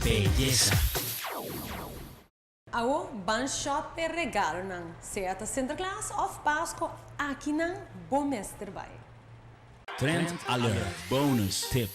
Beyesa. Awo ban shop p'e regalonan, sea ta Sinterklaas of Pasco, akinan bo mester bai. Trend Alert Bonus Tip.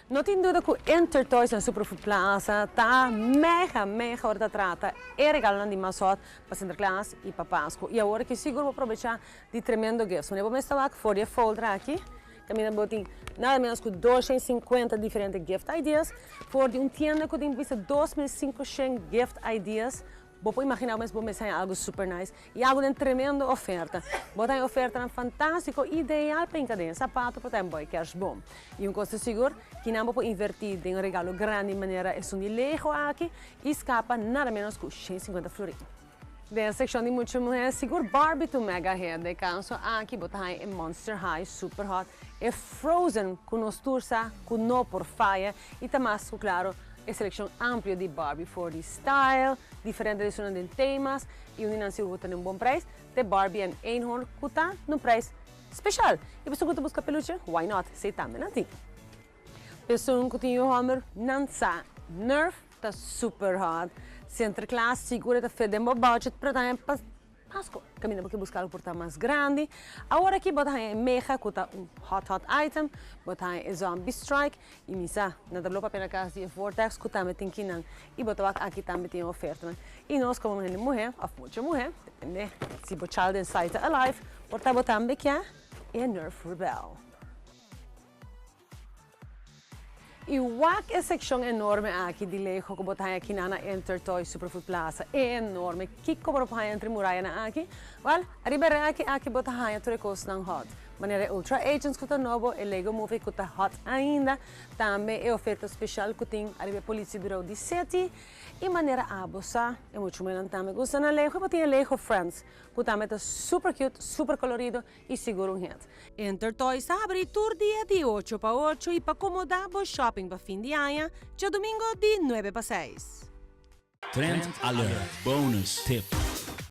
No tin duda cu Intertoys na Superfood Plaza ta mega mega ora ta trata e regalonan di mas hot pa Sinterklaas y pa Pasco. Y awor aki sigur bo probecha di tremendo gifts. Wanneer bo mes ta wak for di e folder aki, Caminda bo tin nada menos cu 250 diferente gift ideas. For di un tienda cu tin bisa 2500 gift ideas, bo por imagina bo mes bo mes haña algo super nice y algo den tremendo oferta. Bo ta haña ofertanan fantastico, ideal pa hinca den sapato pa ta en boy kerstboom. Y un cos ta sigur, kinan bo por inverti den un regalo grandi manera esun di Lego aki y scapa nada menos cu 150 florin. Den e sekshon di mucha muhé, sigur Barbie tu mega hit. Den kaso aki bo ta haña e Monster High super hot, e Frozen ku nos tur sa ku no por faya i ta mas ku klaro e selekshon amplio di Barbie for di style, diferente edishonnan den temas i un di nan sigur ku ta den un bon preis, te Barbie en Eenhoorn ku ta na un preis speshal. I pasobra ku ta buska peluche, why not, esei tambe nan tin. Esun ku tin yu hòmber nan sa Nerf ta super hot. Sinterklaas sigur e ta fit den bo budget pero tambe pa Pasco kaminda bo ke buska algu por ta mas grandi. Awor aki bo ta haña e mecha ku ta un hot hot item, bo ta haña e zombie strike i mi sa nan ta blo papia na kas di e vortex ku tambe tin kinan i bo ta wak aki tambe tin e ofertanan. I nos komo hende muhé òf mucha muhé depende si bo child inside ta alive por ta bo tambe kia e Nerf rebel. I wak e sekshon enorme aki di Lego ku bo ta haña akinan na Intertoys Superfood Plaza. Enorme! Kiko bo por haña entre murayanan aki? Wèl, ariba e rèki aki bo ta haña tur e kosnan hòt. Manera e Ultra Agents ku ta nobo, e Lego Movie ku ta hòt ainda, tambe e oferta speshal ku tin ariba e Politiebureau di City i manera abo sa, e muchu muhénan tambe gusta nan Lego i bo tin e Lego Friends ku tambe ta super cute, super kolorido i sigur un hit. Intertoys ta habri tur dia di ocho pa ocho i pa komoda bo shopping pa fin di aña, djadumingo di nuebe pa seis. Trend Alert Bonus Tip.